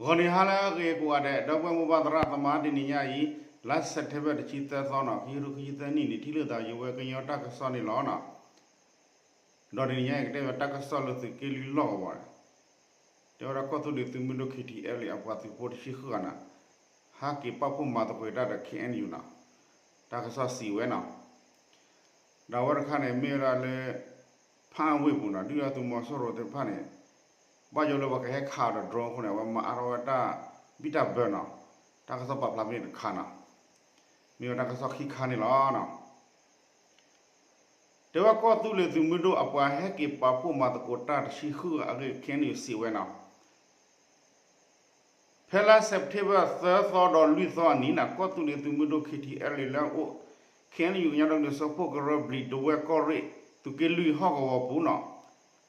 ဂီၤနံၤဟါလၢအဂ့ၤကိးဂၤဒဲး ဒီပုၢ်ဝဲၢ်မိၢ်ပၢ်သရၣ်သမါ တနံၤညါအံၤ လါစဲးပထ့ဘၢၣ် တဆံသၢသီနီၤ ခံကထိခံဆံသၢနံၣ်န့ၣ် ထံၣ်လိာ်သးယဝဲကညီတၢ်ကစီၣ်န့ၣ်လီၤနီၤ. ဒီးတနံၤညါအံၤ ကတဲဝဲတၢ်ကစီၣ်လၢသုးက့လွံၢ်လီၢ်ကဝီၤန့ၣ် တဲဝဲဒၣ်ကီၢ်သူလ့ၤသုးမုၢ်ဒိၣ် ခံထံအဲလ့ၣ် အပှၤသုးဖိတဆံဃုဂၤန့ၣ် ဟဲက့ၤပာ်ဖှိၣ်မၤသကိးတၢ်ဒီး ခံအဲၣ်ယူၣ်န့ၣ် တၢ်ကစီၣ်စံးဝဲနီၤ. ဒီးအဝဲတခါန့ၣ် မ့ၢ်ဝဲဒၣ်လၢ ဖၣ်အၣ်ဝ့ၢ်ပူၤန့ၣ် ဒုၣ်ဒါသုးမီၤစိရိၤသ့ၣ်တဖၣ်န့ၣ် ဘၣ်ယိၣ်လၢပှၤကဟဲခးအီၤဒီး drone အဃိန့ၣ် အဝဲမၤအါထီၣ်ဝဲတၢ်ဘံၣ်တၢ်ဘၢနီၤ. တၢ်ကစီၣ်ပာ်ဖျါမ့ၢ်တခါနီၤ မ့ၢ်ဝဲတၢ်ကစီၣ်ခံခါန့ၣ်လီၤ. တဲဝဲကီၢ်သူလ့ၤသုးမုၢ်ဒိၣ်အပှၤဟဲက့ၤပာ်ဖှိၣ်မၤသကိးတၢ်တဆံဃုဂၤအဂ့ၢ် ခံအဲၣ်ယူၣ်စံးဝဲနီၤ. ဖဲလါစဲးပထ့ဘၢၣ် သၢသီဒီးလွံၢ်သီအနံၤန့ၣ် ကီၢ်သူလ့ၤသုးမုၢ်ဒိၣ် ခံထံအဲလ့ၣ် လၢအအိၣ် ခံအဲၣ်ယူၣ် ကညီဒီကလုာ်စၢဖှိၣ်ကရၢ ဘျံးဒဝဲၢ်ကီၢ်ရ့ၣ် သုးက့လွံၢ်ဟီၣ်ကဝီၤပူၤနီၤ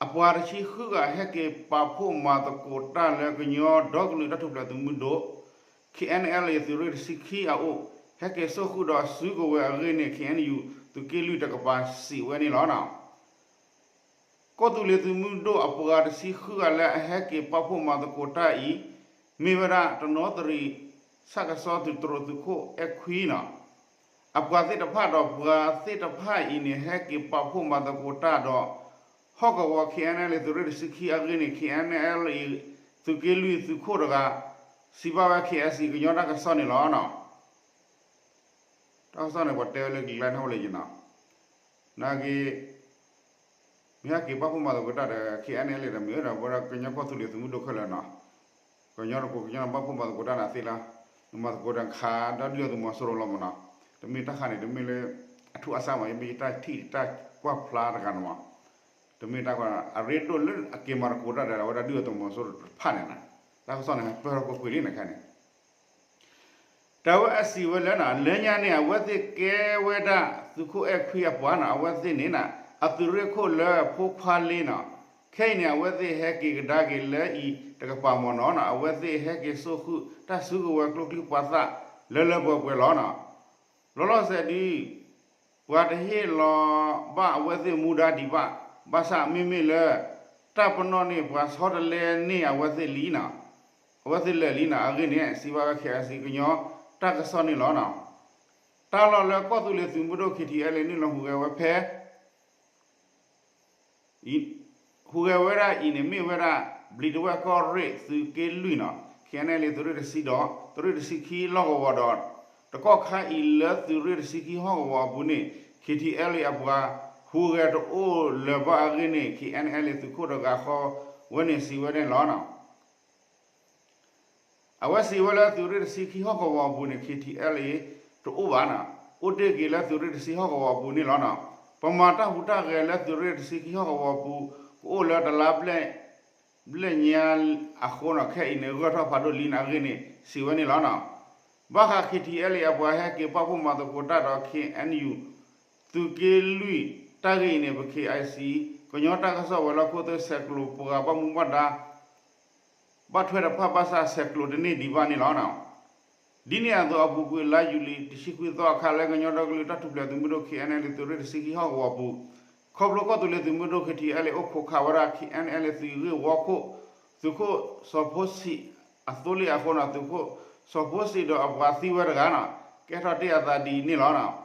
အပှၤတဆံဃုဂၤဟဲက့ၤပာ်ဖှိၣ်မၤသကိးတၢ်လၢကညီဒီကလုာ်တၢ်ထူၣ်ဖျဲးသုးမုၢ်ဒိၣ် ခံအဲၣ်ယူၣ် သုးရ့ၣ်တဆံခံအအိၣ် ဟဲက့ၤစိာ်ဃုာ်ဒီးစုကဝဲၤအဂ့ၢ်န့ၣ် ခံအဲၣ်ယူၣ် သုးက့လွံၢ်တကပၤစံးဝဲန့ၣ်လီၤ. ကီၢ်သူလ့ၤသုးမုၢ်ဒိၣ်အပှၤတဆံဃုဂၤလၢအဟဲက့ၤပာ်ဖှိၣ်မၤသကိးတၢ်အံၤ မ့ၢ်ဝဲဒၣ်တနီသရံၣ် ဆၣ်ကဆီသုးတရိးသုးခိၣ်အဲၣ်ခွံနီၤ. အပှၤသ့ၣ်တဖၣ်ဒီးပှၤသ့ၣ်တဖၣ်အံၤန့ၣ် ဟဲက့ၤပာ်ဖှိၣ်မၤသကိးတၢ်ဒီး ဟီၣ်ကဝီၤ ခံအဲၣ်ယူၣ် သုးရ့ၣ်တဆံခံအဂ့ၢ်န့ၣ် ခံအဲၣ်ယူၣ် သုးက့လွံၢ်သုးခိၣ်တဂၤ စံးဘၣ်ဝဲ KIC ကညီတၢ်ကစီၣ်န့ၣ်လီၤ. တၢ်ကစီၣ်န့ၣ် ပှၤတဲဝဲလၢကလံၤကျါန့ၣ် ဟီၣ်ဝဲလၢယနီၤ နာ်က့ မ့ၢ်ဟဲက့ၤပာ်ဖှိၣ်မၤသကိးတၢ်ဒီး ခံအဲၣ်ယူၣ်လံဒီး မ့ၢ်ဝဲဒၣ်ပဝဲဒၣ်ကညီကီၢ်သူလ့ၤသုးမုၢ်ဒိၣ်ခဲလၢာ်နီၤ, ကညီတကိးကညီန့ၣ် ပာ်ဖှိၣ်မၤသကိးတၢ်န့ၣ်သ့လီၤ, နမၤသကိးဒီးခးဒီးဒုၣ်ဒါသုးမီၤစိရိၤလီၤမးနီၤ, တမ့ၢ်တၢ်ခါန့ၣ် တမ့ၢ်လၢ အထူအဆါမး မ့ၢ်ယတၢ်ထံၣ်တၢ်ကွၢ်ဖျါတဂၤန့ၣ်မး, တမ့ၢ်တၢ်ကွၢ် အရ့ဒိၣ်လၢအက့ၤမၤသကိးတၢ်ဒီး အဝဲဒၣ်ဒုၣ်ဒါသုးမီၤစိရိၤတဖၣ်န့ၣ်နီၤ, တၢ်ကစီၣ်န့ၣ် ပၢၢ်ထီၣ်ကွ့ၢ်ကွ့ၢ်လံန့ၣ်ခဲန့ၣ် တၢ်ဝဲအစံးဝဲလၢနီၤ လၢညါန့ၣ် အဝဲသ့ၣ်ကဲဝဲဒၣ်သုးခိၣ်အဲၣ်ခွံအပှၤနီၤ အဝဲသ့ၣ်န့ၣ်နီၤ အသုးရ့ၣ်ခိၣ်လၢဖိခွါလ့နီၤ, ခဲအံၤန့ၣ် အဝဲသ့ၣ်ဟဲက့ၤကဒါက့ၤလၢအံၤတကပၤမ့ၢ်နီၤနီၤ အဝဲသ့ၣ်ဟဲက့ၤစိာ်ဃုာ်တၢ်စုကဝဲၤကျိချံမျိာ်သၣ် လၢလၢပှဲၤပှဲၤလီၤနီၤ, လီၤလီၤဆဲးဒုး ပှၤတဟ့ၣ်လီၤဘၣ်အဝဲသ့ၣ်မူဒါဒံးဘၣ်, ဘၣ်ဆၣ်မ့မ့ၢ်လၢ တၢ်ပနီၣ်န့ၣ် ပှၤဆီတလဲန့ၢ်အဝဲသ့ၣ်လံနီၤ, အဝဲသ့ၣ်လၢာ်လံနီၤ အဂ့ၢ်န့ၣ် စံးဘၣ်ဝဲ KIC ကညီတၢ်ကစီၣ်န့ၣ်လီၤနီၤ, တၢ်လီၢ်လၢကီၢ်သူလ့ၤသုးမုၢ်ဒိၣ် ခံထံအဲလ့ၣ် နုာ်လီၤဟူးဂဲၤဝဲဖဲ ဟူးဂဲၤဝဲဒၣ်အံၤန့ၣ် မ့ၢ်ဝဲဒၣ် ဘျံးဒဝဲၢ်ကီၢ်ရ့ၣ်သုးက့လွံၢ်နီၤ ခံအဲလ့ၣ် သုးရ့ၣ်တဆံဒီး သုးရ့ၣ်တဆံခံလီၢ်ကဝီၤဒီး တကီၢ်ခါအံၤလၢသုးရ့ၣ်တဆံခံဟီၣ်ကဝီၤအပူၤန့ၣ် ခံထံအဲလ့ၣ်အပှၤ ဟူးဂဲၤတအိၣ်လၢၤဘၣ်အဂ့ၢ်န့ၣ် ခံအဲလ့ၣ်သုးခိၣ်တဂၤဃီဝဲန့ၣ်စံးဝဲန့ၣ်လီၤနီၤ. အဝဲစံးဝဲလၢသုးရ့ၣ်တဆံခံဟီၣ်ကဝီၤအပူၤန့ၣ် ခံထံအဲလ့ၣ် တအိၣ်ဘၣ်နီၤ, အိၣ်တ့ၢ်က့ၤလၢသုးရ့ၣ်တဆံဟီၣ်ကဝီၤအပူၤန့ၣ်လီၤနီၤ. ပမၤတၢ်ဟူးတၢ်ဂဲၤလၢသုးရ့ၣ်တဆံခံဟီၣ်ကဝီၤအပူၤ ကအိၣ်လၢတလါဘျဲၣ် ဘျဲၣ်ညါအဃိနီၤ ခဲအံၤန့ၣ် ဂၢၢ်ထီၣ်ဖးဒိၣ်လံန့ၣ်အဂ့ၢ်န့ၣ် စံးဝဲန့ၣ်လီၤနီၤ. ဘၣ်ဃး ခံထံအဲလ့ၣ် အပှၤဟဲက့ၤပာ်ဖှိၣ်မၤသကိးတၢ်ဒီး KNU သုးက့လွံၢ်တၢ်ဂ့ၢ်အံၤန့ၣ် ပ KIC ကညီတၢ်ကစီၣ်ဝဲၤလီၢ်ခိၣ်သ့ၣ်ဆဲးကျိးပှၤဘၣ်မူဘၣ်ဒါ ဘၣ်ထွဲတဖၣ်ဘၣ်ဆၣ်ဆဲးကျိးတန့ၢ်ဒံးဘၣ်န့ၣ်လီၤ. ဒ်န့ၣ်အသိးအပူၤကွံာ်လါယူၤလံတဆံခွံသီအခါလၢကညီဒီကလုာ်တၢ်ထူၣ်ဖျဲးသုးမုၢ်ဒိၣ် ခံအဲလ့ၣ် သုးရ့ၣ်တဆံခံဟီၣ်ကဝီၤအပူၤ ခီဖျိကီၢ်သူလ့ၤသုးမုၢ်ဒိၣ် ခံထံအဲလ့ၣ် အိၣ်ခိးခးဝဲဒၣ် ခံအဲလ့ၣ် သုးဂ့ၢ်ဝီခိၣ် သုးခိၣ်စီၤဖိဆံးအသိလ့ၣ်အဃိန့ၣ် သုးခိၣ်စီၤဖိဆံးဒီးအပှၤသံဝဲတဂၤန့ၣ် ကဲထီၣ်တ့ၢ်အသးဒ်န့ၣ်လီၤ.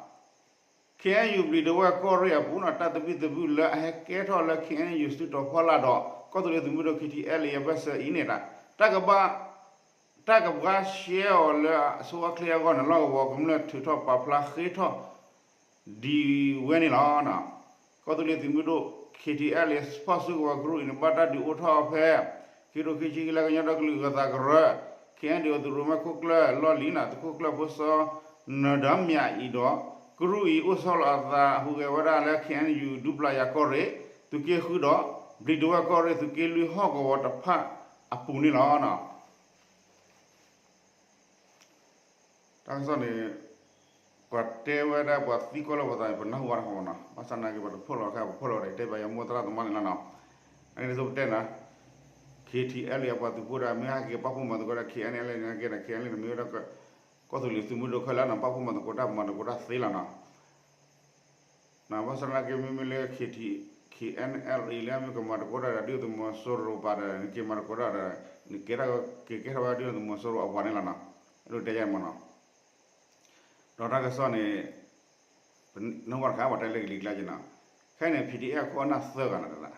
ခ့ၣ်အဲၣ်ယူၣ် ဘျံးဒဝဲၢ်ကီၢ်ရ့ၣ်အပူၤန့ၣ် တၢ်သဘံၣ်သဘုၣ်လၢအဟဲကဲထီၣ်လၢ ခ့ၣ်အဲၣ်ယူၣ် စုတီၤဖီလာ်ဒီး ကီၢ်သူလ့ၤသုးမုၢ်ဒိၣ် ခံထံအဲလ့ၣ် အဘၢၣ်စၢၤအံၤန့ၣ် တၢ်ကဘၣ် တၢ်ကဘှါရှဲအီၤလၢအဆိအချ့အဂီၢ်န့ၣ် လီၢ်ကဝီၤကမျၢၢ်ထုးထီၣ်ပာ်ဖျါဃ့ထီၣ် ဒ်ဝဲန့ၣ်လီၤ. ကီၢ်သူလ့ၤသုးမုၢ်ဒိၣ် ခံထံအဲလ့ၣ် ဖီၣ်စုကဝဲၤကရူၢ်အံၤန့ၣ် ဘၣ်တၢ်ဒုးအိၣ်ထီၣ်ဖဲ ခံကထိခံဆံခံလၢကညီဒီကလုာ်ဂၢၤသးကရၢ ခ့ၣ်အဲၣ်ယူၣ် သုးရိၣ်မဲခိၣ်ကျၢၢ်လီၢ်လံၤန့ၣ် သုးခိၣ်ကျၢၢ်ဖိစီ နၢၤဒါမၠးအံၤဒီး ကရူၢ်အံၤအိၣ်ဆီလီၤအသးဟူးဂဲၤဝဲဒၣ်လၢ ခ့ၣ်အဲၣ်ယူၣ် ဒူပျၢ်ယၤကီၢ်ရ့ၣ် သုးက့ဃုဒီး ဘျံးဒဝဲၢ်ကီၢ်ရ့ၣ် သုးက့လွံၢ်ဟီၣ်ကဝီၤတဖၣ်အပူၤန့ၣ်လီၤ. တၢ်ကစီၣ်န့ၣ် ပှၤတဲဝဲဒၣ်ပှၤသံကွၢ်လၢပှၤသးန့ၣ် ပနၢ်ဟူဘၣ်တခီမးနီၤ, ဘၣ်ဆၣ်သနာ်က့ ပှၤတဖျါလီၤခဲ ပဖျါလီၤဒီး တဲဘၣ်ယမိၢ်သရၣ်သမါန့ၣ်လီၤနီၤ. အန့ၣ်ဒ်သိးပတဲနီၤ ခ့ၣ်ထံအဲလ့ၣ် အပှၤသုးဖိဒီး မ့ၢ်ဟဲက့ၤပာ်ဖှိၣ်မၤသကိးဒီး ခ့ၣ်အဲၣ်ယူၣ် န့ၣ်က့ဒီး ခ့ၣ်အဲၣ်ယူၣ် န့ၣ်မ့ၢ်ဝဲဒၣ် ကီၢ်သူလ့ၤသုးမုၢ်ဒိၣ်ခဲလၢာ်နီၤ ပာ်ဖှိၣ်မၤသကိးတၢ် ပမၤသကိးတၢ်သ့လီၤနီၤ. ဘၣ်ဆၣ်သနာ်က့ မ့မ့ၢ်လၢ ခ့ၣ်ထံ KNLA လၢမ့ၢ်ကမၤသကိးတၢ်ဒီး ဒုၣ်ဒါသုးမီၤစိရိၤပၤဒီး နက့ၤမၤသကိးတၢ်ဒီး နကဲထီၣ်က့ၤကဲထီၣ်ဝဲဒုၣ်ဒါသုးမီၤစိရိၤအပှၤန့ၣ်လီၤနီၤ. အဲၣ်ဒိးတဲယၤန့ၣ်မ့ၢ်နီၤ. ဒီးတၢ်ကစီၣ်န့ၣ် နဝၤတခါ ပှၤတဲလၢကလံၤကျါက့ၤနီၤ. ခဲအံၤန့ၣ် PDF ခိၣ်အနၢ်သၢဂၤနီၤတဒၣ်.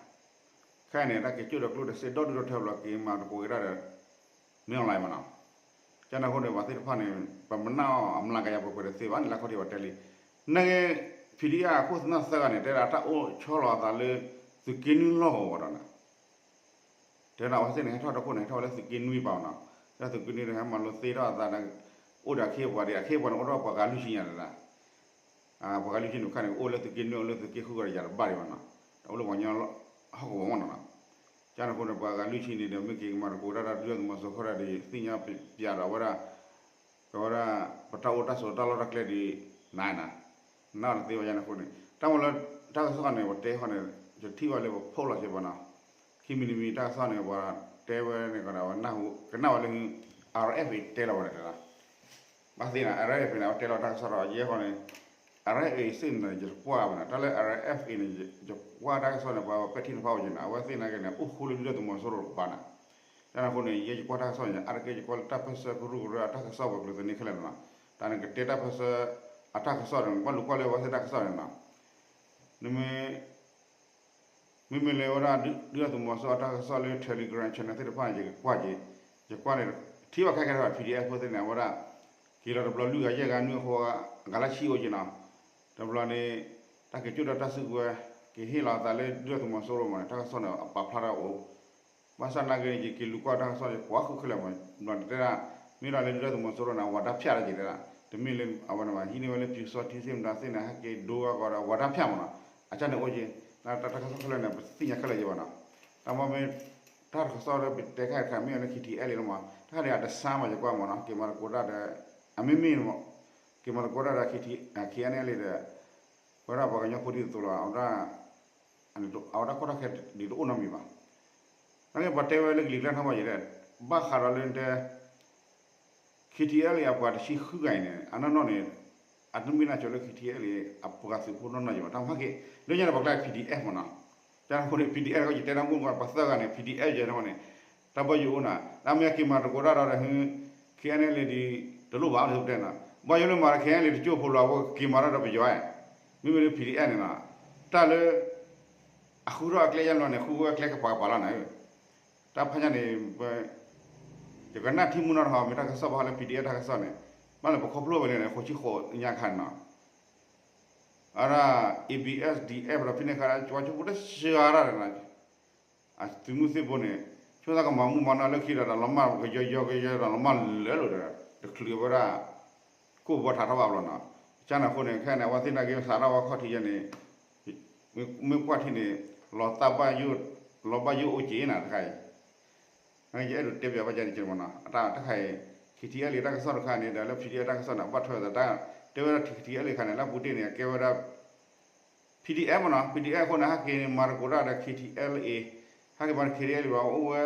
ခဲအံၤန့ၣ် တၢ်က့ၤကၠိၣ်ဒီးကျိၣ်ဒီးစ့ဒီဒူၣ်ဒီထၢဘျီ က့ၤမၤသကိးက့ၤတၢ်ဒီး မ့ၢ် online မ့ၢ်နီၤ. ကန့ၣ်အဃိန့ၣ် ပှၤသ့ၣ်တဖၣ်န့ၣ် ပမၤနၢ်အီၤအမျးကယၤပှဲၤပှဲၤတသ့ဘၣ်န့ၣ် လၢခီၣ်ထံးပှၤတဲလံ. နက့ၤ PDF အခိၣ်သနၢ်သၢဂၤန့ၣ် တဲဒၣ်တၢ်အိၣ်ဆီလီၤအသးလၢ သုးက့နွံလီၢ်ကဝီၤဒီးနီၤ. တဲဒၣ်အဝဲသ့ၣ်န့ၣ် ဟဲထီၣ်တခိၣ်န့ၣ် ဟဲထီၣ်ဝဲလၢသုးက့နွံပၤနီၤ. လၢသုးက့နွံန့ၣ် ဟဲမၤလိသ့ထီၣ်အသးဒီး အိၣ်ဒီးအခ့အပှၤဒီး အခ့အပှၤန့ၣ် အိၣ်ဒီးပှၤဂၤလွံၢ်ဆံညါတဒၣ်. ပှၤဂၤလွံၢ်ဆံန့ၣ်ခါန့ၣ် အိၣ်လၢသုးက့နွံ အိၣ်လၢသုးက့ဃုဂၤဒီးယၤတဘၣ်ဒံးဘၣ်နီၤ. တအိၣ်လၢပှၤကညီဟီၣ်ကဝီၤမ့ၢ်နီၤနီၤ. ကန့ၣ်အဃိန့ၣ် ပှၤဂၤလွံၢ်ဆံန့ၣ်ဒီး မ့ၢ်က့ၤကမၤသကိးတၢ်ဒီးဒုၣ်ဒါသုးမီၤစိရိၤဒီး သ့ၣ်ညါပျးဒီးဝဲဒၣ် ကဝဲဒၣ် ပတၢ်အိၣ်တၢ်ဆိးတၢ်လီၢ်တၢ်ကျဲဒ်နၤနၤ, နၢ်တသ့ဘၣ်ယၤန့ၣ်အဃိန့ၣ် တၢ်မ့ၢ်လၢတၢ်ကစီၣ်န့ၣ် ပတဲဃီန့ၣ် ယထံၣ်ဘၣ်လၢပ post လီၤစ့ၢ်ကီးနီၤ. ခံမံၤတမံၤတၢ်ကစီၣ်န့ၣ် ပှၤတဲဝဲန့ၣ်ကဒီး ဝဲနၢ်ဟူ ကနၣ်ဝဲလၢ RFA တဲလီၤဝဲဒၣ်တဒၣ်. ဘၣ်သ့ၣ်နီၤ RFA န့ၣ် အဝဲတဲလီၤတၢ်ကစီၣ်ဒီး ယဲဃီန့ၣ် RFA စ့ၢ်န့ၣ် ယတကွၢ်ဘၣ်နီၤ. တၢ်လၢ RFA န့ၣ် ယကွၢ်တၢ်ကစီၣ်န့ၣ် ပှၤပဲာ်ထံနီၤဖးအိၣ်က့ၤနီၤ. အဝဲသ့ၣ်နာ်က့န့ၣ် အိၣ်ဃူလၢဒုၣ်ဒါသုးမီၤစိရိၤတကပၤနီၤ. ကန့ၣ်အဃိန့ၣ် ယဲယကွၢ်တၢ်ကစီၣ်န့ၣ် အါတက့ၢ်ယကွၢ်လၢတၢ်ပၢၢ်ဆၢကရူၢ်ကရၢအတၢ်ကစီၣ်ဝဲၤကျိၤသန့ခဲလၢာ်နီၤ. တၢ်န့ၣ်ကတဲတၢ်ပၢၢ်ဆၢအတၢ်ကစီၣ်န့ၣ် ဘၣ်လူၤကွၢ်လၢအဝဲသ့ၣ်တၢ်ကစီၣ်န့ၣ်နီၤ. နမ့ၢ် မ့မ့ၢ်လၢဝဲဒၣ် ဒုၣ်ဒါသုးမီၤစိရိၤအတၢ်ကစီၣ်လၢ Telegram channel သ့ၣ်တဖၣ်န့ၣ် ယကကွၢ်က့ၤ, ယကွၢ်န့ၣ် ထံၣ်ဘၣ်ခဲခဲဒီး PDF ဖိသ့ၣ်န့ၣ် အဝဲဒၣ် က့ၤလီၤတဘျီလွံၢ်ဂၤယဲၢ်ဂၤနွံအဃိ အဂၤလၢဆံအိၣ်က့ၤနီၤ. တဘျီန့ၣ် တၢ်က့ၤကၠိၣ်ဒီးတၢ်စုကဝဲၤ က့ၤဟ့ၣ်လီၤအသးလၢဒုၣ်ဒါသုးမီၤစိရိၤမးန့ၣ် တၢ်ကစီၣ်န့ၣ် အပာ်ဖျါထီၣ်အိၣ် ဘၣ်ဆၣ်နာ်က့န့ၣ် ယက့ၤလူၤကွၢ်တၢ်ကစီၣ်ယကွၢ်ဃုခဲလၢာ်မး ဘျီန့ၣ်တဲဒၣ် မ့ၢ်ဒၣ်လၢဒုၣ်ဒါသုးမီၤစိရိၤန့ၣ် အဝၤတၢ်ဖၠၣ်တက့ၤတဲဒၣ် တမ့ၢ်လၢအဝဲန့ၣ်ဘၣ် ဟံးန့ၢ်ဝဲလၢပျူစောထီးသ့ၣ်မတၤသ့ၣ်န့ၣ် ဟဲက့ၤဒိအဂီၢ်ဒီး အဝၤတၢ်ဖၠၣ်မးနီၤ. အကန့ၣ်အိၣ်က့ၤ တၢ်တၢ်ကစီၣ်ခဲလၢာ်န့ၣ် ပသ့ၣ်ညါခဲလၢာ်ယံၤဘၣ်နီၤ. တၢ်မ့ၢ်မ့ၢ် တၢ်တကစီၣ်လၢပတဲခါတခါမ့ၢ်အီၤလၢ KTLA လီၤမး တခါန့ၣ် အတဆါမးယကွၢ်မးနီၤ က့ၤမၤသကိးတၢ်ဒီး အမ့မ့ၢ် က့ၤမၤသကိးတၢ်ဒီး KNLA ဒီး ဝဲဒၣ်ပှၤကညီဖိဒ်သိးသိးလီၤ အဝဲဒၣ် အဝဲဒၣ်ကီၢ်တၢ်ခဲဒ်တအိၣ်နီတမံၤဘၣ်. နာ်က့ပှၤတဲဝဲလၢကလံၤကျါထီၣ်ဘၣ်ယဲၢ်ဒီး ဘၣ်ဃးဒီးလၢတဲ KTLA အပှၤတဆံဃုဂၤအံၤန့ၣ် အနီၢ်နီၢ်န့ၣ် အတမ့ၢ်နၢ်ကၠိလၢ KTLA အပှၤသုးဖိနီၢ်နီၢ်ယံၤဘၣ် တၢ်မၤက့ၤ လၢညါန့ၣ် ပှၤကျါ PDF မ့ၢ်နီၤ, ကန့ၣ်အဃိန့ၣ် PDF ကယတဲတၢ်မုၢ်ကီၢ် ပှၤသၢဂၤန့ၣ် PDF ယဲၢ်န့ၣ်အဃိန့ၣ် တၢ်ဘၣ်ယိၣ်အိၣ်နၤ တၢ်မ့ၢ်က့ၤမၤသကိးတၢ်ဒီး KNLA ဒ်တလိၣ်ဘၣ်လၢပတဲနီၤ ဘၣ်ယိၣ်လၢမၤဒီး KNLA တကၠိဖိလီၤ အဝဲက့ၤမၤတၢ်ဒီးပယီၤ မ့မ့ၢ်လၢ PDF န့ၣ်နီၤ တၢ်လၢ အဃုထီၣ်အကျဲယါလီၤန့ၣ် ဃုဝဲအကျဲကပၤကပၤလီၤန့ၣ် တၢ်ဖးညါန့ၣ် ယကနၣ်ထံမုၢ်နီၢ်တဟီ မ့ၢ်တၢ်ကစီၣ်ဘၣ်လၢ PDF တၢ်ကစီၣ်န့ၣ် ဘၣ်လၢပခီဖျိဝဲလၢန့ၣ် ဃိးဆံဃိးညါခါန့ၣ်နီၤ အဝဲဒၣ် A B S D F ဒီးဖဲန့ၣ်ခါ ကၠီကၠိဖိတစှၤတၢ်ဒီးနီၤ အသုးမုၢ်သံၣ်ဘိန့ၣ် ဆိသးကမၤမုၢ်မၤနီၢ်လၢခံဒီး လီၤမၢ်ကယီကယီကယီဒီး လီၤမၢ်လၢာ်လီၤဒီး တချုးဝဲဒၣ် ကိၣ်ဘီထးထီၣ်ဘၣ်ဘျီနီၤ ကန့ၣ်အဃိန့ၣ် ခဲအံၤန့ၣ် အဝဲသ့ၣ်နာ်က့ၤစးထီၣ်ဝဲခီၣ်ထံးယဲၢ်န့ၣ် မ့ၢ်ကွၢ်ထံန့ၣ် လီၤသၣ်ဘၣ်ယိၣ် လီၤဘၣ်ယိၣ်အိၣ်က့ၤနၤတခါအံၤ နကအဲၣ်ဒိးတဲပၠးဘၣ်ကန့ၣ်က့မ့ၢ်နီၤ အတၢ်တခါအံၤ KTLA တၢ်ကစီၣ်တခါန့ၣ်ဒီးလၢ PDF တၢ်ကစီၣ်န့ၣ် အဘၣ်ထွဲသးတၢ် တဲဝဲဒၣ် KTLA တခါန့ၣ် လၢအပူၤတ့ၢ်န့ၣ် အကဲဝဲဒၣ် PDF မ့ၢ်နီၤ PDF အဃိန့ၣ် ဟဲက့ၤမၤသကိးတၢ်ဒီး KTLA ဟဲက့ၤမၤ KTLA ဘၣ် အိၣ်ဝဲ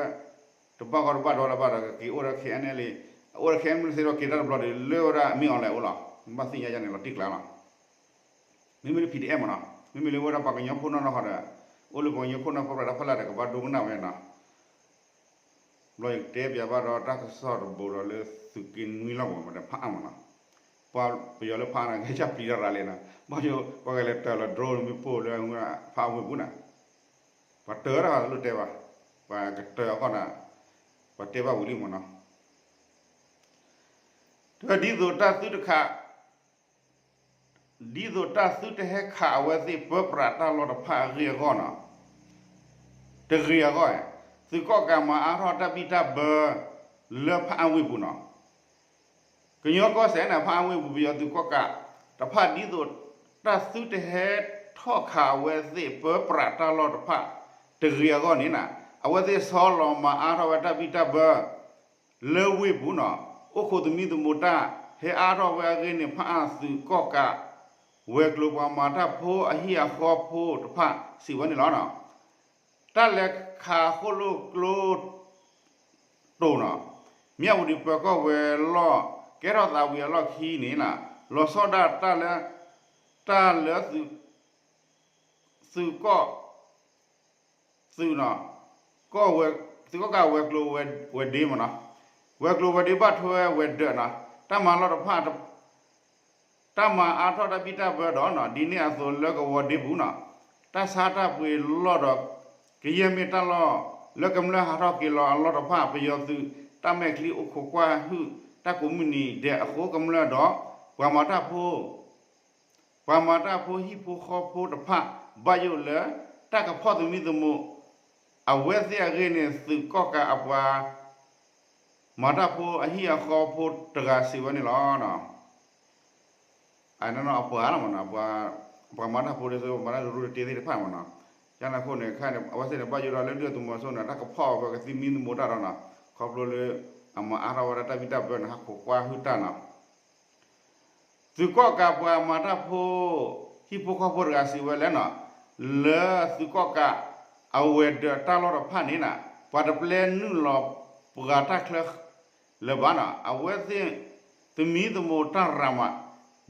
တဘၣ်ဂီၢ်တဘၣ်ဒီးတဘၣ်ဒီး ကက့ၤအိၣ်ဒီး KNLA အိၣ်ဒီး KNLA သ့ဒီးက့ၤတၢ်တဘျီဒီး လၢဝဲဒၣ်မ့ၢ် online အိၣ်လီၤ ဘၣ်သ့ၣ်ညါယါန့ၣ် လီၤတံၢ်ကျါလီၤ မ့မ့ၢ်လၢ PDF မ့ၢ်နီၤ မ့မ့ၢ်လၢဝဲဒၣ်ပှၤကညီဖိနီၢ်နီၢ်ဃီဒီး အိၣ်လၢပှၤကညီဖိနီၢ်ပှၤပြးတၢ်ဖီလာ်ဒီး ကဘၣ်ဒိကနၣ်ဝဲနီၤ ဘျီယကတဲပၠးဘၣ်ဒီးတၢ်ကစီၣ်တဘိဒီးလၢသုးက့နွံလီၢ်ကဝီၤမ့ၢ်ဒီးဖးအါမ့ၢ်နီၤ ပှၤပယီၤလၢဖးအါန့ၣ် ကစၢ်ပျံၤတၢ်ရၤလဲၣ်နီၤ ဘၣ်ယိၣ် ပှၤကလဲၤတၢၤလီၤ drone မ့ၢ်ပိၢ်လၢဖးအါဝ့ၢ်ပူၤနီၤ ပှၤတၢၤတၢ်ဃာ်လိၣ်တဲဘၣ် ပှၤကတၢၤအဂီၢ်န့ၣ် ပှၤတဲဘၣ်ဝံၤလံမ့ၢ်နီၤ တဒ်သိးတၢ်သုတခး ဒ်သိးတၢ်သုတဟဲခးအဝဲသ့ၣ်ပၢပြးတၢ်လီၢ်တဖၣ်အဂ့ၢ်အဂီၢ်နီၤ, တဂ့ၤအဂီၢ်, သုးကီၣ်ကးမၤအါထီၣ်တၢ်ဘံၣ်တၢ်ဘၢ လၢဖးအါဝ့ၢ်ပူၤနီၤ, ကညီကီၢ်စဲၣ်န့ၣ် ဖးအါဝ့ၢ်ပူၤ ပယီၤသုးကီၣ်ကးတဖၣ် ဒ်သိးတၢ်သုတဟဲထီၣ်ခးအဝဲသ့ၣ်ပၢပြးတၢ်လီၢ်တဖၣ် တဂ့ၤအဂီၢ်န့ၣ်နီၤ, အဝဲသ့ၣ်ဆီလီၤမၤအါထီၣ်ဝဲတၢ်ဘံၣ်တၢ်ဘၢ လၢဝ့ၢ်ပူၤနီၤ, အိၣ်ခိးသမံသမိးတၢ် ဟဲအါထီၣ်ဝဲအဂ့ၢ်န့ၣ် ဖးအါသုးကီၣ်ကး ဝဲၤကျိၤပှၤမၤတၢ်ဖိအဟံၣ်အဃီဖိတဖၣ် စံးဝဲန့ၣ်လီၤ. တၢ်လဲၤခးဃိၣ်လိၣ်ကျိတိာ်နီၤ, မၠးဝတံၤပၢၤကီၢ်ဝဲၤလီၢ် ကဲထီၣ်သးဝံၤအလီၢ်ခံန့ၣ်နီၤ, လီၤဆီဒၣ်တၢ်လၢ တၢ်လၢ သုးကီၣ် သုးနီၤ, သုးကီၣ်ကးဝဲၤကျိၤဝဲၤဒ့မ့ၢ်နီၤ, ဝဲၤကျိၤဝဲၤဒ့ဘၣ်ထွဲဝဲၤဒၢးနီၤ, တၢ်မၤလီၢ်တဖၣ် တၢ်မၤအါထီၣ်တၢ်ဘံၣ်တၢ်ဘၢဒီးနီၤ, ဒ်န့ၣ်အသိးလၢကဝီၤဒ့ပူၤနီၤ, တၢ်ဆါတၢ်ပှ့ၤလီၢ်ဒီး ကယဲၢ်မ့ၢ်တၢ်လီၢ်လၢကမျၢၢ်ဟးထီၣ်က့ၤလီၤအလီၢ်တဖၣ် ပယီၤသုးတၢ်မဲာ်ချံအိၣ်ခိးကွၢ်ဟုၣ်တၢ်ကိးမုၢ်နံၤဒဲးအဃိ ကမျၢၢ်ဒီး ပှၤမၤတၢ်ဖိ ပှၤမၤတၢ်ဖိဟံၣ်ဖိဃီဖိတဖၣ် ဘၣ်ယိၣ်လၢ တၢ်ကဖီၣ်သမံသမိး အဝဲသ့ၣ်အဂ့ၢ်န့ၣ် သုးကီၣ်ကးအပှၤ မၤတၢ်ဖိအဟံၣ်အဃီဖိတဂၤစံးဝဲန့ၣ်လီၤ. အနီၢ်နီၢ်အပှၤလီၤမ့ၢ်နီၤ, ပှၤမၤတၢ်ဖိဒ်သိး ပှၤမၤတၢ်တရူးတတ့သ့ၣ်တဖၣ်မ့ၢ်နီၤ, ကန့ၣ်အဃိန့ၣ် ခဲအံၤန့ၣ် အဝဲသ့ၣ်န့ၣ် ဘၣ်ယိၣ်ဒီးလၢဒုၣ်ဒါသုးမီၤစိန့ၣ် တၢ်ကဖီၣ်အီၤပှၤကသံမံသမူတၢ်ဒီးနီၤ, ခီဖျိလၢ အမၤအါထီၣ်ဝဲဒၣ်တၢ်ဘံၣ်တၢ်ဘၢန့ၣ် ဟးခိးကွၢ်ဟုၣ်တၢ်နီၤ သုးကီၣ်ကးပှၤမၤတၢ်ဖိ ဟံၣ်ဖိဃီဖိတဂၤစံးဝဲလဲၣ်နီၤ, လၢသုးကီၣ်ကး အဝဲၤဒၢးတၢ်လီၢ်တဖၣ်န့ၣ်နီၤ, ပှၤတပျဲနုာ်လီၤပှၤတၢ်ချၢလၢၤဘၣ်နီၤ, အဝဲသ့ၣ် သမံသမိးတၢ်ရၤမး,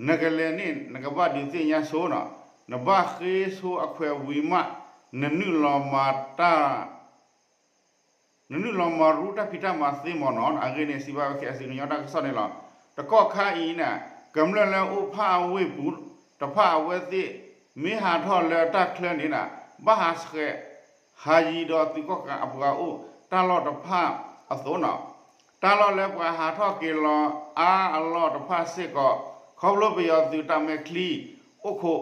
နကလဲၤန့ၣ် နကဘၣ်ဒုးသ့ၣ်ညါဆိနီၤ, နဘၣ်ဃ့ဆိအခွဲးဝံၤမး, နနုာ်လီၤမၤတၢ် နနုာ်လီၤမၤရူတၢ်ဖံးတၢ်မၤသ့မ့ၢ်နီၤ, အဂ့ၢ်န့ၣ် စံးဘၣ်ဝဲ KIC ကညီတၢ်ကစီၣ်န့ၣ်လီၤ. တကီၢ်ခါအံၤန့ၣ် ကမျၢၢ်လၢအိၣ်ဖၣ်အဝ့ၢ်ပူၤတဖၣ်အဝဲသ့ၣ် မ့ၢ်ဟးထီၣ်လၢတၢ်ချၢန့ၣ်နီၤ, ဘၣ်ဟးဆှဲး ဟးယံၤဒီးသုးကီၣ်ကးအပှၤအိၣ်တၢ်လီၢ်တဖၣ်အသိးနီၤ, တၢ်လီၢ်လၢပှၤဟးထီၣ်က့ၤလီၤအါအလီၢ်တဖၣ်စ့ၢ်ကီး ခီဖျိပယီၤသုးတၢ်မဲာ်ချံ အိၣ်ခိး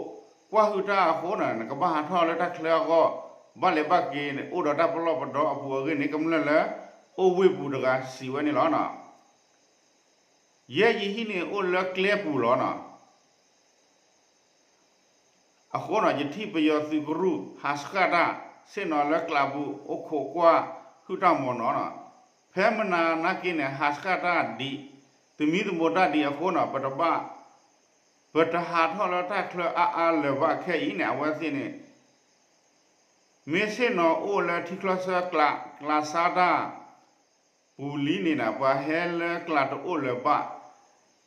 ကွၢ်ဟုၣ်တၢ်အဃိန့ၣ် နကဘၣ်ဟးထီၣ်လၢတၢ်ချၢအဂီၢ် ဘၣ်လဲၤဘၣ်က့ၤန့ၣ် အိၣ်ဒီးတၢ်ပလီၢ်ပဒီအပူၤအဂ့ၢ်န့ၣ် ကမျၢၢ်လၢအိၣ်ဝ့ၢ်ပူၤတဂၤစံးဝဲန့ၣ်လီၤ. ယဲယဟံၣ်န့ၣ်အိၣ်လၢကျဲပူၤလီၤနီၤ. အဃိနီၤ ယထံၣ်ပယီၤသုးကရူၢ် ဟးဆှၣ်တၢ် ဆ့ၣ်နီၤလၢကျးပူၤ အိၣ်ခိးကွၢ်ဟုၣ်တၢ်မ့ၢ်နီၤနီၤ. ဖဲမနၤနာ်က့န့ၣ် ဟးဆှၣ်တၢ်ဒံး သမံသမိးတၢ်ဒံးအဃိနီၤ ပတဘၣ် ပတဟးထီၣ်လၢတၢ်ချၢအါအါလၢၤဘၣ်ခဲအံၤန့ၣ် အဝဲသ့ၣ်န့ၣ် မ့ၢ်ဆ့ၣ်နီၤအိၣ်လၢထံချၢဆၢကျး ကျးစါတၢ် ပူၤလံန့ၣ်နီၤ ပှၤဟဲလၢကျးတအိၣ်လၢၤဘၣ်,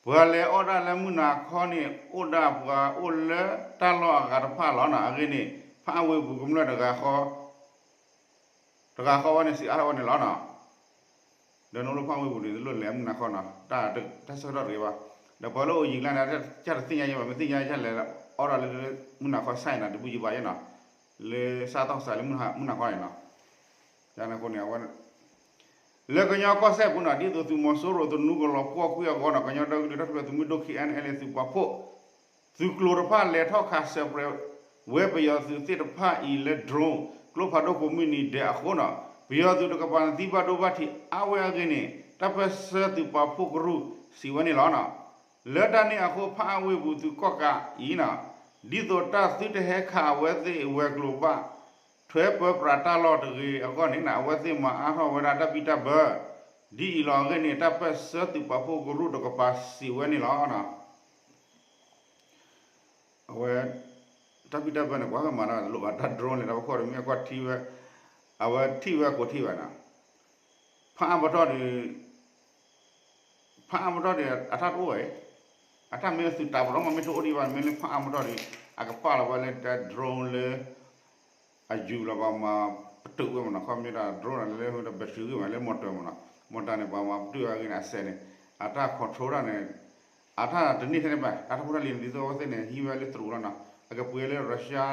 ပှၤလဲၤအီၣ်ဒၣ်လၢမုၢ်နၤခီန့ၣ် အိၣ်ဒၣ်ပှၤအိၣ်လၢတၢ်လီၢ်အဂၤတဖၣ်လီၤနီၤ. အဂ့ၢ်န့ၣ် ဖးအဝ့ၢ်ပူၤကမျၢၢ်တဂၤဃီ တဂၤဃီဝဲန့ၣ် စံးအါထီၣ်ဝဲန့ၣ်လီၤနီၤ. ဒီးနအိၣ်လၢဖးအဝ့ၢ်ပူၤန့ၣ် တလိၣ်လဲၤမုၢ်နၤခီနီၤ တၢ်ဆၢကတီၢ်တဂ့ၤဘၣ်. ဒီးပှၤလၢအိၣ်ယံၤကျါန့ၣ် ကတသ့ၣ်ညါယဲဘၣ် မ့ၢ်သ့ၣ်ညါယဲလဲၤအီၣ်ဒၣ်လၢမုၢ်နၤခီ ဆိုင် နီၤ တဘုယဘၣ်ယဲနီၤ လၢစးထီၣ်စးလၢမုၢ်နၤခီန့ၣ်နီၤ. န့ၣ်အဃိန့ၣ် အဝဲ လၢကညီကီၢ်စဲၣ်ပူၤနီၤ ဒ်သိးသုးမီၤစိရိၤသနူကလီၤပှီၢ်ကွံာ်အဂီၢ်နီၤ ကညီဒီကလုာ်တၢ်ထူၣ်ဖျဲးသုးမုၢ်ဒိၣ် KNLA သုးပာ်ဖှိၣ် သုးကျိၤတဖၣ်လဲၤထီၣ်ခးစဲးပြဲးဝဲပယီၤသုးသ့ၣ်တဖၣ်အံၤလၢ drone ကျိဖးဒိၣ်ကိးမုၢ်နံၤဒဲးအဃိနီၤ ပယီၤသုးတကပၤန့ၣ်သံဘၣ်ဒိဘၣ်ထံးအါဝဲအဂ့ၢ်န့ၣ် တၢ်ပၢၢ်ဆၢသုးပာ်ဖှိၣ်ကရူၢ်စံးဝဲန့ၣ်လီၤ. လၢတၢ်န့ၣ်အဃိ ဖးအဝ့ၢ်ပူၤသုးကီၣ်ကးအံၤနီၤ ဒ်သိးတၢ်သုတဟဲခးအဝဲသ့ၣ်ဝဲၤကျိၤဘၣ် ထွဲပၢပြးတၢ်လီၢ်တဂ့ၤအဂီၢ်န့ၣ် အဝဲသ့ၣ်မၤအါထီၣ်ဝဲဒၣ်တၢ်ဘံၣ်တၢ်ဘၢ ဒ်အံၤလီၤအဂ့ၢ်န့ၣ် တၢ်ပၢၢ်ဆၢသုးပာ်ဖှိၣ်ကရူၢ်တကပၤစံးဝဲန့ၣ်လီၤ. အဝဲ တၢ်ဘံၣ်တၢ်ဘၢန့ၣ် ကွၢ်ဖဲမၤတၢ်တလိၣ်ဘၣ် တၢ် drone န့ၣ် တၢ်ပခိၣ်တမ့ၢ်ကွၢ်ထံဝဲ အဝဲထံၣ်ဝဲကိးထံၣ်ဘၣ်နီၤ ဖးအါပတီၢ်ဒီး ဖးအါပတီၢ်ဒီး အတၢ်တအိၣ်ဝဲ အတၢ်မ့ၢ်သုးတးပတီၢ်မ့ၢ်တအိၣ်ဒံးဘၣ် မ့ၢ်လၢဖးအါပတီၢ်ဒီး အကပာ်လီၤဝဲလၢတၢ် drone လၢ အယူၤလီၤ ပှၤမၤပတုာ်ဝဲမ့ၢ်နီၤ ခီပညီတၢ် drone လၢ battery ဂ့ၢ်မး လၢ motor မ့ၢ်နီၤ motor န့ၣ် ပှၤမၤပတုာ်အဂ့ၢ်န့ၣ် အစဲးန့ၣ် အတၢ် control တၢ်န့ၣ် အတၢ်တန့ၢ်ထဲန့ၣ်ဘၣ် တၢ်ထီၣ်ဖိတၢ်လံၤန့ၣ် ဒ်သိးအဝဲသ့ၣ်န့ၣ် ဟံးဝဲလၢတရူးလီၤနီၤ အကပှ့ၤလၢ Russia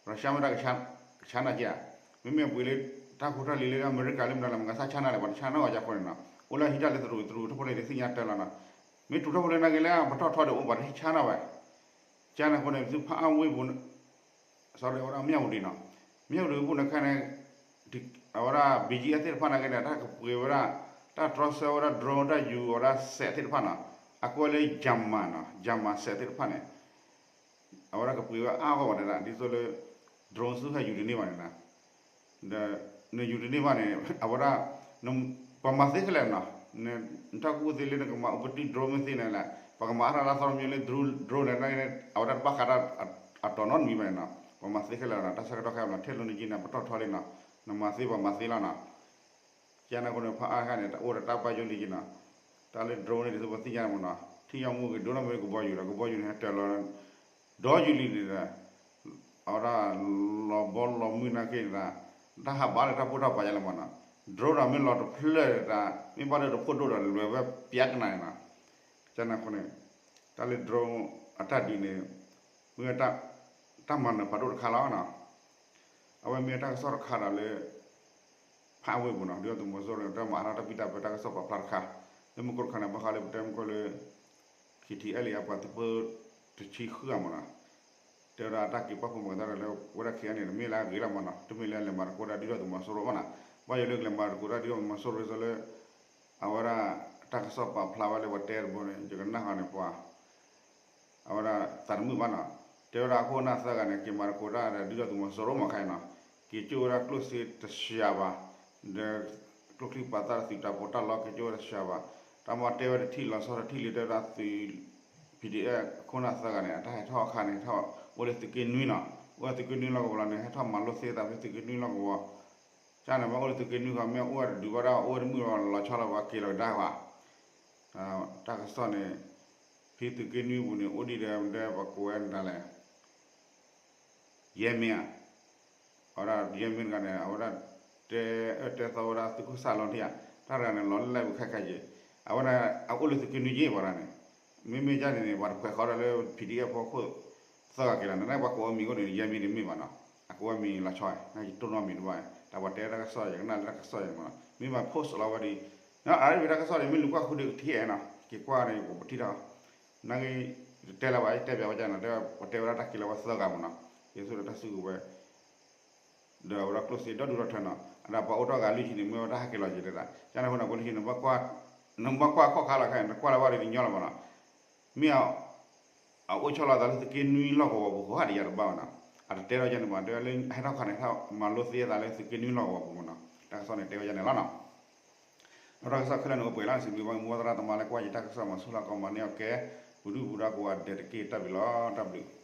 မ့ၢ်တၢ်ကဆါနၤက့ဧါ မ့မ့ၢ်ပှ့ၤလၢ တၢ်ဖိတၢ်လံၤလၢအမဲရကၤလၢမတၤလဲၣ် မကဆါနၤလဲၣ် ပှၤတဆါနီၣ်အီၤကဃိန့ၣ်နီၤ အိၣ်လၢဟံးတၢ်လၢတရူး တရူးထီၣ်ဖိလံၤန့ၣ် သ့ၣ်ညါတၢ်လီၤနီၤ မ့ၢ်တရူးထီၣ်ဖိလံၤနာ်က့လၢ ပတီၢ်ထီဒီးအိၣ်ပှၤတဟံးဆါနၤဘၣ် ကန့ၣ်အဃိန့ၣ် သုဖးအါဝ့ၢ်ပူၤ sorry ဝဲဒၣ်မၠၣ်ဝတံၤနီၤ မၠၣ်ဝတံၤပူၤန့ၣ်ခဲန့ၣ် အဝဲဒၣ် ဘံၣ်ကၠံၣ်အဲၣ်သ့ၣ်တဖၣ်နာ်က့န့ၣ် တၢ်ကပှ့ၤဝဲဒၣ် တၢ်တြီဆၢဝဲဒၣ် drone တၢ်ယူၤဝဲဒၣ်စဲးသ့ၣ်တဖၣ်နီၤ အကွဲးလၢ German နီၤ German စဲးသ့ၣ်တဖၣ်န့ၣ် အဝဲဒၣ်ကပှ့ၤဝဲအါဂီၢ်ဘၣ်န့ၣ် ဒ်သိးလၢ drone ဆူဟဲယူၤတန့ၢ်ဘၣ်န့ၣ် ဒီး နယူၤတန့ၢ်ဘၣ်န့ၣ် အဝဲဒၣ် ပှၤမၤသ့ခဲလၢာ်နီၤ နတၢ်ကူၣ်သ့လၢနကမၤအိၣ်ပတုာ် drone မ့ၢ်သ့န့ၣ်လဲၣ် ပှၤကမၤအါထီၣ်လၢအသီတမံၤလၢ drone လဲၣ် အဝဲဒၣ်တဘၣ်ဃးတၢ်အတီၤနီတမံၤဘၣ်န့ၣ်နီၤ ပှၤမၤသ့ခဲလၢာ်နီၤ တၢ်ဆၢကတီၢ်ခဲအံၤ ထဲလိန့ၣ်က့န့ၣ် ပတီၢ်ထီလံနီၤ နမၤသ့ပှၤမၤသ့လီၤနီၤ ကန့ၣ်အဃိန့ၣ် ဖးအါခါန့ၣ် တအိၣ်ဒီးတၢ်ဘၣ်ယိၣ်လံက့နီၤ တၢ်လၢ drone န့ၣ် ဒ်သိးပသ့ၣ်ညါန့ၣ်မ့ၢ်နီၤ ထံၣ်ယီၢ်မူဂ့ၤ ဒိၣ်ထီၣ်မ့ၢ်ကဘီယူၤဒီး ကဘီယူၤန့ၣ် ဟဲတၢၤလီၤ ဒီးယူၤလံန့ၣ်ဒီး အဝဲဒၣ် လီၤဘီလီၤမုၢ်နာ်က့န့ၣ်ဒီး တၢ်ဟးဘၣ်လၢတၢ်ပိၢ်တၢ်ပၤယါလၢမးနီၤ, drone ဒီးမ့ၢ်လီၤတဖျၢၣ်ဒီး မ့ၢ်ဘၣ်ဒီးတဖှိၣ်ဒိၣ်ဒီးလဲၤဝဲပျးကနၤန့ၣ်နီၤ, ကန့ၣ်အဃိန့ၣ် တၢ်လၢ drone အတၢ်ဒုးန့ၣ် မ့ၢ်ဝဲ တၢ်မၤနၢၤဖးဒိၣ်တခါလီၤနီၤ, အဝဲမ့ၢ်တၢ်ကစီၣ်တခါဒီးလၢ ဖးဝ့ၢ်ပူၤနီၤ, ဒုၣ်ဒါသုးမီၤစိရိၤ တၢ်မၤအါထီၣ်တၢ်ဘံၣ်တၢ်ဘၢတၢ်ကစီၣ်ပာ်ဖျါတခါ, လၢမူခိၣ်တခါန့ၣ် ဘၣ်ဃးလၢပတဲမူခိၣ်လၢ KTLA အပှၤသုးဖိတဆံဃုဂၤမးနီၤ, တဲဝဲဒၣ်တၢ်က့ၤပာ်ဖှိၣ်မၤကတၢၢ်ဒီးလၢဝဲဒၣ်ခံဂၤန့ၣ် တမ့ၢ်လၢအဂ့ၤလီၤမးနီၤ, တမ့ၢ်လၢလဲၤမၤသကိးတၢ်ဒုၣ်ဒါသုးမီၤစိရိၤဘၣ်နီၤ, ဘၣ်ယိၣ်လၢကလဲၤမၤသကိးတၢ်ဒုၣ်ဒါသုးမီၤစိရိၤဒ်သိးလၢ အဝဲဒၣ်တၢ်ကစီၣ်ပာ်ဖျါဝဲလၢပှၤတဲတဘိန့ၣ် ယကနၣ်ဃီန့ၣ်ပှၤ အဝဲဒၣ်သးတမုာ်ဘၣ်နီၤ, တဲဝဲဒၣ်အခိၣ်အနၢ်သၢဂၤန့ၣ် က့ၤမၤသကိးတၢ်ဒီးဒုၣ်ဒါသုးမီၤစိရိၤမးခါအံၤနီၤ, က့ၤကၠိၣ်ဝဲဒၣ်ကျိၣ်စ့တစှၤဘၣ်, ဒီး ကျိချံမျိာ်သၣ်တသုးတၢ်ပီးတၢ်လီ က့ၤကၠိၣ်ဝဲတစှၤဘၣ်, တၢ်မၤတဲဝဲတထံၣ်လီၤဆီတထံၣ်လံ တဲဝဲဒၣ်သုး PDF အခိၣ်အနၢ်သၢဂၤန့ၣ် အတၢ်ဟဲထီၣ်အခါန့ၣ် ဟဲထီၣ်အိၣ်လၢသုးက့နွံနီၤ, အိၣ်လၢသုးက့နွံလီၢ်ကဝီၤလီၤန့ၣ် ဟဲထီၣ်မၤလိသ့သးဖဲသုးက့နွံလီၢ်ကဝီၤ, ကန့ၣ်မ့ၢ်အိၣ်လၢသုးက့နွံဂီၤ မ့ၢ်အိၣ်ဝဲတဒုးဘၣ်ဒီး အိၣ်ဝဲတမုာ်ဘၣ်လီၤဆီလီၤ ပှၤက့ၤလီၤကဒါကွၢ် တၢ်ကစီၣ်န့ၣ် ဖဲသုးက့နွံပူၤန့ၣ် အိၣ်ဒံးဒီး ပှၤကိးဝဲဒၣ်လဲၣ် ယဲမ့ၢ်ဧါ, အဝဲဒၣ်ယဲမ့ၢ်တဂၤန့ၣ် အဝဲဒၣ် တဲအၢတဲသီဝဲဒၣ်သုးခိၣ်စၢ်လီၤထံဧါ, တၢ်တဂၤန့ၣ် လီၤလၢလၢပူၤခဲခါက့ၤ, အဝဲဒၣ် အအိၣ်လၢသုးက့နွံက့ၤပှၤဒၣ်န့ၣ်, မ့မ့ၢ်ဒ်န့ၣ်န့ၣ် ပှၤတခွဲးဃီဒီးလၢ PDF အဖီခိၣ် သၢဂၤက့ၤလီၤ, နပှၤကိးအမံၤအိၣ်န့ၣ် ယဲမ့ၢ်တမ့ၢ်ဘၣ်နီၤ, အကိးအမံၤလီၤဆီ, ယတိၢ်နီၣ်မံၤတဘၣ်, တၢ်ပှၤတဲတၢ်ကစီၣ် ယကနၣ်လၢတၢ်ကစီၣ်ယမးနီၤ, မ့ၢ်ဘၣ် post လီၤဝဲဒၣ်, အါတမ့ၢ်တၢ်ကစီၣ်န့ၣ် မ့ၢ်လူၤကွၢ်ဃုာ်ဒီးကထံၣ်နီၤ, က့ၤကွၢ်န့ၣ် ပထံၣ်ထီၣ် နာ်က့ ယတတဲလၢၤဘၣ် ယတဲပျးဝဲဒၣ်နီၤ, တဲဝဲ ပှၤတဲဝဲဒၣ်တၢ်က့ၤလီၤဝဲသၢဂၤမးနီၤ, ယဆိကမိၣ်ဒီးတၢ်စုကဝဲၤ ဒီးအဝဲဒၣ်ကျိၣ်စ့ဒီဒူၣ်ဒီထၢနီၤ, အဒၣ်ပှၤအိၣ်ထီၣ်ဂၤလွံၢ်ဆံန့ၣ် မ့ၢ်ဝဲတၢ်ဟဲက့ၤလီၤက့ၤတဒၣ်, ကန့ၣ်အဃိန့ၣ် ပှၤလၢဆံန့ၣ် နဘၣ်ကွၢ်ခီၣ်ခါလီၤခဲအံၤ နကွၢ်လၢၤဘၣ်ဒီးတညီလၢၤဘၣ်နီၤ, မ့ၢ် အအိၣ်ဆီလီၤသးလၢသုးက့နွံလီၢ်ကဝီၤပူၤဃီ ဟးဒီးယၤတဘၣ်ဘၣ်နီၤ, အတတဲထီၣ်ကန့ၣ်ဘၣ် တဲလၢဟဲထီၣ်ခါန့ၣ် ဟဲထီၣ်မၤလိသ့သးလၢသုးက့နွံလီၢ်ကဝီၤပူၤမးနီၤ, တၢ်ကစီၣ်န့ၣ် တဲဝဲဒ်န့ၣ်လီၤနီၤ. ဒီးတၢ်ကစီၣ်ခဲလၢာ်န့ၣ် အိၣ်ပှဲၤလီၤန့ၣ် စံးဘျုးဘၣ်မူဝဲသရၣ်သမါလၢကွၢ်ယတၢ်ကစီၣ်မၤဆူၣ်လီၤကီးမၤန့ၢ်အီၣ်ကဲ ပူၤဒုၣ်ပူၤဒါကိးဂၤဒဲးတက့ၢ် တၢ်ဘျုးလီၤ တၢ်ဘျုး